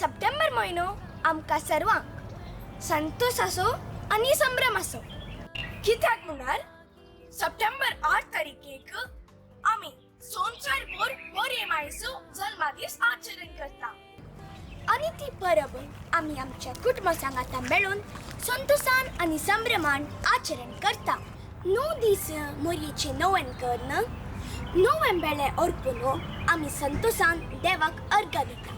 सप्टेंबर म्हयनो आमकां सर्वांक संतोसाचो आनी संभ्रमाचो. कित्याक म्हणल्यार सप्टेंबर 8 तारखेक आमी संवसार भर मोरये मायेचो जल्मदीस आचरण करता आनी ती परब आमी आमच्या कुटुंबा सांगाता मेळून संतोसान आनी संभ्रमान आचरण करता. 9 दीस मोरयेचें नोवेन करून नोवें बेळे अर्पून आमी संतोसान देवाक अर्घ दिता.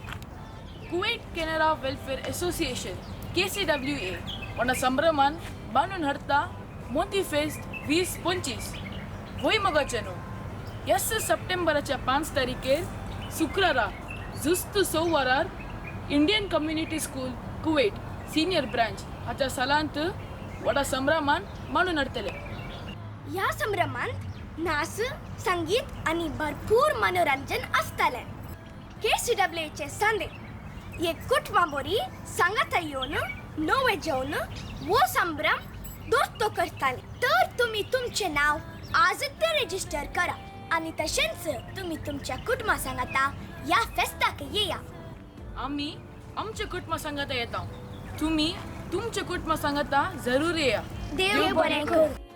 Kuwait Canara welfare association KCWA व्हडा संभ्रमान बांदून हाडटा मोती फेस्त 2025. वय मोगाचे न्हू, येस सप्टेंबराच्या 5 तारखेर शुक्रारा जुस्त 6 वरार Indian community school Kuwait senior branch हाच्या सालांत व्हडा संभ्रमान मांडून हाडटले. ह्या संभ्रमांत नाच, संगीत आनी भरपूर मनोरंजन आसतलें. KCWAचे संदे एक कुटुंबा बोरी सांगाता येवन नवे जेवन वो संभ्रम दोस्तो करताले. तर तुमी तुमचें नांव आजच ते रजिस्टर करा आनी तशेंच तुमी तुमच्या कुटुंबा सांगाता ह्या फेस्ताक येया. आमी आमच्या कुटुंबा सांगाता येता, तुमी तुमच्या कुटुंबा सांगाता जरूर येया. देव बरें करूं.